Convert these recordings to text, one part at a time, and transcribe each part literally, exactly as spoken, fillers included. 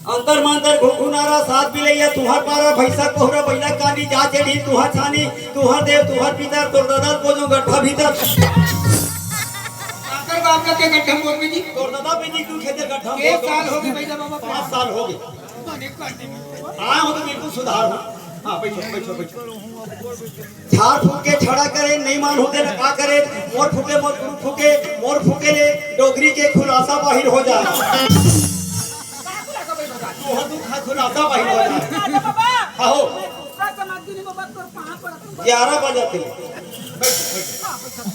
अंतर मंतर घुघुनारा सात बिलैया, तुहर पारा भैंसा कोहरा बैला कानी जा चढ़ी, तुहर छानी, तुहर देव, तुहर पितर, तोर ददा को जो गड्ढा भीतर। आकर बाप का के गड्ढा मोर में जी। तोर ददा पे जी तू खेते गड्ढा एक मोर साल में। हो गए भैया बाबा। पाँच साल हो गए। हाँ, हो तो बिल्कुल सुधार हो। हाँ, बैठो, बैठो, बैठो। झाड़ फूक के छड़ा करे, नहीं मान होते ना का करे, मोर फूके, मोर गुरु फूके, मोर फूके ले डोगरी के खुलासा बाहिर हो जाए। तोहर दुख है, खुलासा बाहिर हो जाए। हाँ हो। ग्यारह बजे थे। बैठ,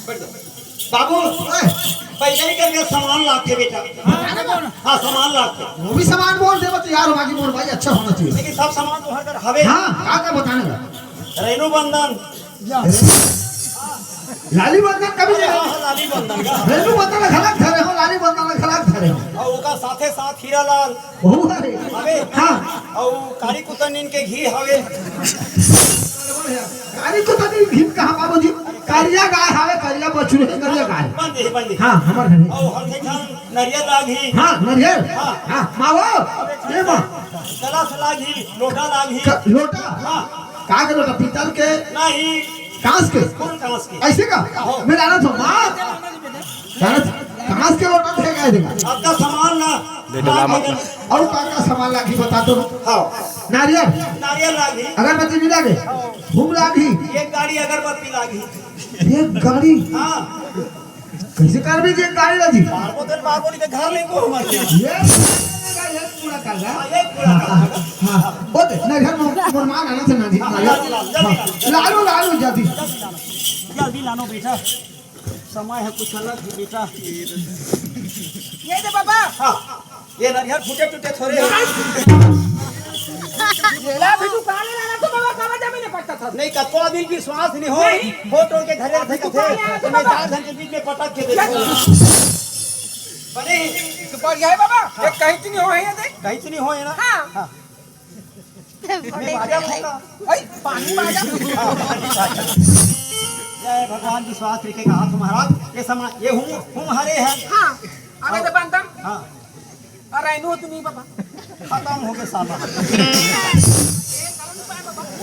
बैठ, बैठ। बाबू, ओए। पैसा ही करके सामान लाते बेटा। हाँ, सामान लाते। वो भी सामान बोल दे, बस यार, बाकी मोर भाई अच्छा होना चाहिए। लेकिन सब सामान तो हर घर हवे। हाँ, का का बताने का? रेणु बंधन। लाली बंधन कभी अरे नहीं। हाँ, हाँ, लाली बंधन का। रेणु बंधन खलक धरे हो, लाली बंधन खलक धरे हो। और ओकर साथे साथ हीरा लाल। वहू हरे। हवे। हाँ। और कारी कुतनिन के घी हवे। कारी कुतनिन घी कहाँ बाबूजी? करिया गाय हवे, करिया बछरू है, करिया गाय। बन दे, बन दे। हाँ, हमर घरे। और हल्दी खान नरियल लागही। हाँ, नरियल। हाँ। हाँ, मावो। ये माँ। गलास लागही, लोटा लागही। क-, लोटा? हाँ। का के लोटा? पीतल के? नहीं। कांस के? कौन कांस के? ऐसे का? आहो। मैं लाना था, माँ। कांस, कांस के लोटा थे का देगा? आपका सामान ना। बेटा, लामा। और का का सामान लागी बता तो। हाँ। नारियल? नारियल लागी। अगरबत्ती भी लागे? हाँ। फूल लागी? एक गाड़ी अगरबत्ती लागी। एक गाड़ी? हाँ। कैसे कर भी एक गाड़ी लागी? मारबो तो मारबो नहीं तो घर नहीं को मर गया। ये, ये पूरा कर रहा। हाँ, ये पूरा कर रहा। हाँ, हाँ। वो दे, नहीं, घर में, मोर माँ लाना से ना जी, हाँ, ना, जल्दी लाओ, जल्दी लाओ, जल्दी लाओ। लालो, लालो, जल्दी। जल्दी लानो। जल्दी लानो बेटा। समय है कुछ अलग है बेटा। ये दे बाबा। हाँ, ये नरियर फूटे टूटे थोड़े हैं। झेला भी दुकान में लाना तो बाबा, कहाँ जावे नहीं पड़ता था। नहीं, कतको आदमी विश्वास नहीं हो। नहीं। फोटो के घरे रखे थे, दुकान में आया तो तुम्हें बाबा। चार घंटे बीच में पटक के देखो। बने। तो बढ़िया है बाबा, हाँ। ये कहीं तो नहीं हो है ये दे। कहीं तो नहीं हो है ना? हाँ। हाँ। अरे, पानी बाजा। जय भगवान विश्वास रखे कहा तो महाराज, ये समा-, ये हूँ, हूँ हरे है। हाँ, अबे तो बंदम। हाँ। अरे, नो तो नहीं बाबा। खत्म हो गए साला।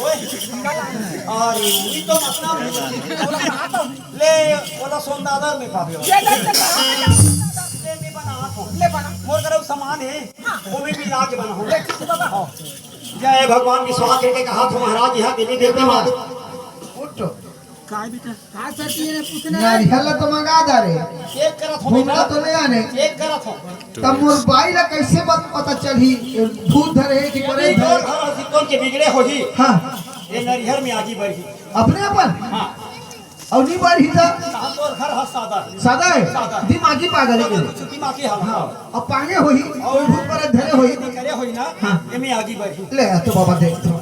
ओए, अरे, ये तो मतलब ले, ओला सोनदादर में पावे हो। ये ले, ले, ले, मैं बना हाथ हो। ले बना। मोर करो सामान है। हाँ। वो भी मिला के बनाओ। जय भगवान विश्वास करके कहा था महाराज, यहाँ देवी देवता माँ। उठ। काय बेटा? का सर ये पूछना है? नारियल तो मंगा जा रे। चेक करत हो घूमना बेटा। तो ले आने। चेक करत हो। तब मोर बाई ला कैसे बात पता चलही? भूत धरे है कि ये परे नहीं धरे? और हाँ, सिक्कोन के बिगड़े हो ही। हाँ। ये नरिहर में आगी बढ़ी। अपने अपन? हाँ। अउ नी बारही त? कहाँ तोर घर ह सादा हे। सादा हे? सादा। दिमागी पागल हे। दिमागी, दिमागी हाल। हाँ, अब पागे होही, अउ कोई भूत प्रेत धरे होही। यदि करे होही ना, हाँ। एमे आगी बढ़ही। ले, तो बाबा देख तो।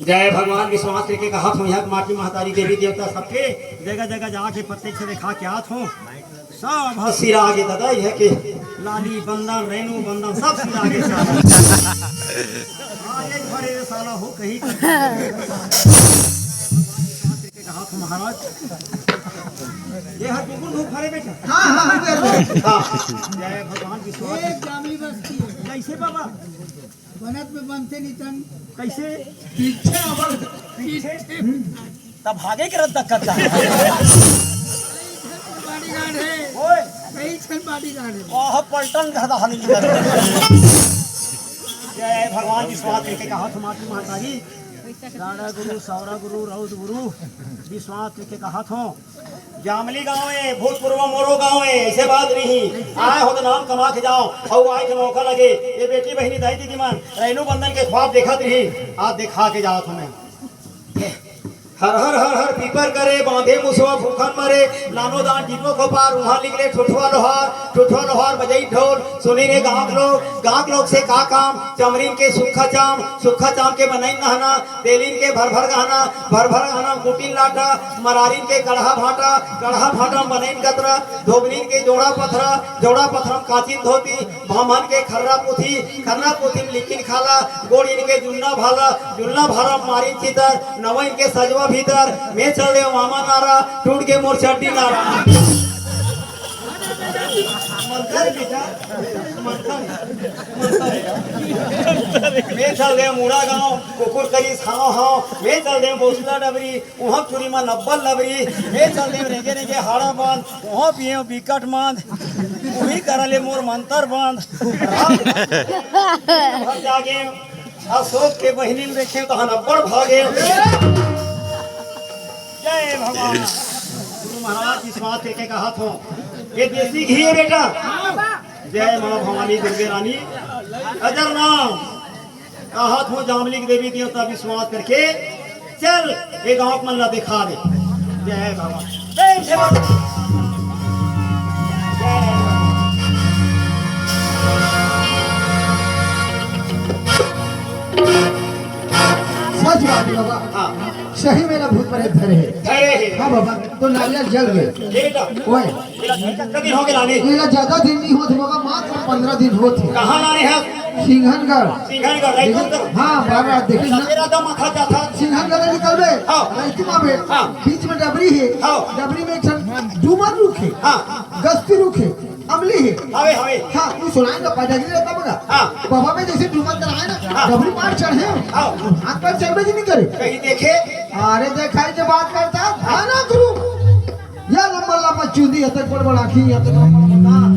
जय भगवान विश्वास करके कहा थो, यहाँ माटी महतारी देवी देवता सबके जगह जगह जाके प्रत्यक्ष देखा के आत हो। सब ह सिरा गे दादा, इहे के लाली बंदन, रेनू बंदन, सब सिरा गे साला। हाँ, एक बार ये साला हो कहीं कर। कहा था महाराज, ये हर कुकुर धूप भरे बेटा। हाँ, हाँ, हाँ, हाँ। हाँ। जय भगवान विश्वनाथ। एक जामली बस्ती है। कैसे बाबा? बनत में बनते नितन। कैसे? पीछे अमर। पीछे। तब भागे के रद्द करता है। बॉडीगार्ड है। ओए। कई छन बॉडीगार्ड है। ओह, पलटन धरदा हनी। जय भगवान विश्वास करके कहा था माटी महतारी। राणा गुरु, सौरा गुरु, रौद गुरु, विश्वास करके कहा था। जामली गांव है, भूतपूर्व मोरो गांव है, ऐसे बात नहीं। आए हो तो नाम कमा के जाओ, अउ आए के मौका लगे। ये बेटी बहिनी दाई दीदी मन, रेनू बंदन के ख्वाब देखत रही, आज देखा के जात हूँ मैं। हर हर हर हर पीपर करे, बांधे मुसवा भूखन मरे, नानो दान जीतो को पार, उहाँ निकले ठुठवा लोहार, ठुठवा लोहार बजई ढोल, सुनी रे गाँव के लोग, गाँव के लोग से का काम, चमरीन के सुक्खा चाम, सुक्खा चाम के बनई नहना, तेलीन के भर भर गहना, भर भर गहना कुटिन लाटा, मरारिन के कड़हा भाटा, कड़हा भाटा बनई कतरा, धोबनीन के जोड़ा पथरा, जोड़ा पथरा काचिन धोती, बाम्हन के खर्रा पुथी, खर्रा पुथी लिखिन खाला, गोड़िन के जुन्ना भाला, जुन्ना भाला मारिन चितर, नवइन के सजवा भीतर, मैं चल दे मामा नारा, टूट के मोर चड्डी नारा। मंतर बेटा, मंतर, मंतर। मैं चल दे मुड़ा गांव, कुकुर करी छाव हाव, मैं चल दे बौसला डबरी, उहाँ चुरी मा नब्बल लबरी, मैं चल दे रेंगे रेंगे हाड़ा बांध, उहाँ पिए बिकट मांद, उही करा ले मोर मंतर बांध। रात भर जागे, अशोक के बहिनी ल देखे तहन अब्बड़ भागे। जय भगवान। गुरु महाराज विश्वास करके कहा थो, ये देसी घी है बेटा। जय माँ भवानी दुर्गे रानी। अजर नाम कहा थो जामलिक देवी देवता विश्वास करके चल ये गांव के मन ला दिखा दे। जय भगवान। जय भगवान। जय भगवान। सच बात है बाबा। हाँ। सही में ना भूत प्रेत धरे है। धरे है। हाँ बाबा, तो नारियल जल गए। ये बेटा, ओए, ये लड़का कभी हो गया नहीं? ये ला ज्यादा दिन नहीं होते बाबा, मात्र पंद्रह दिन होते। कहाँ लाने हैं? सिंघनगढ़। सिंघनगढ़, रायपुर लेकिन, तरफ। हाँ, बार बार देखिए ना। तेरा दम खा जाता। सिंघनगढ़ निकल गए। हाँ। रायपुर में। हाँ। बीच में डबरी है। हाँ। डबरी में एक ठन डूमर रुख है। हाँ। गस्ती रुख है। अमली है। हवे, हवे। हाँ, तू सुनाए ना, पैदा नहीं रहता मगर। हाँ। बाबा में जैसे डूमर कराए ना, हाँ। डबरी मार चढ़े। हाँ। हाथ पैर चढ़बे जी नहीं करे। कहीं देखे? अरे देखाई के बात करता, हाँ ना गुरु। या लंबा लंबा चूंदी, या तक बड़ बड़ आँखी, या तक लंबा लंबा कान।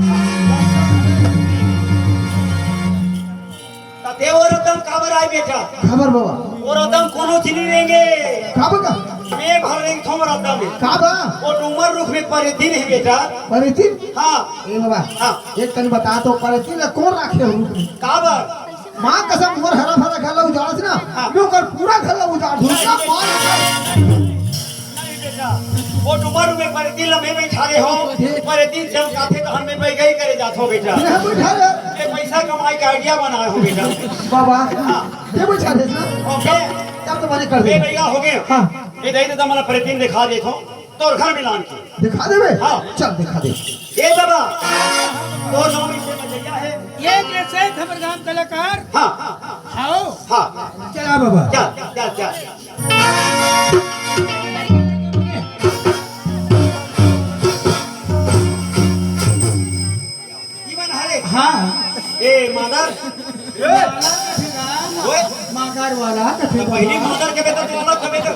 त ते वो रतन काबर आए बेटा? खबर बाबा। वो रतन कोनो चीज नहीं रहेंगे। काबर का? मैं भर रेंग थो रतन में। काबर? वो डूमर रुख में परेतीन है बेटा। परेतीन? हाँ। ए बाबा। हाँ। एक तनी बता तो परेतीन ला कौन राखे हो रुख में? काबर? माँ कसम मोर हरा भरा घर ला उजाड़स ना, हाँ। मैं ओकर पूरा घर ला उजाड़ दूँ। क्या बात है? नहीं बेटा, वो डूमर में परेतीन ला मैं बैठा रहे हो, ठीक। परेतीन चमकाथे तो हम में बैगई करे जात हो बेटा। ये बैठा रहे। ये पैसा कमाई का आइडिया बनाए हो बेटा। बाबा, हाँ। ये बैठा रहे ना? ओके। तब तो मने कर दे। ये भैया हो गए। हाँ। ये दे दे तो हमारा परेतीन दिखा दे तो, तोर घर मिलान की। दिखा देबे? हाँ। चल दिखा दे। ये बाबा, तो नौ में से बजैया है। ये जैसे हमर गांव कलाकार। हाँ, हाँ, हाँ। आओ। हाँ। चला बाबा। चल, चल, चल। जीवन हरे। हाँ। ए, मादर। ए। माला कथेगा, ओए। मादर वाला कथेगा। पहली मादर के बेटा, तू अलग के बेटा।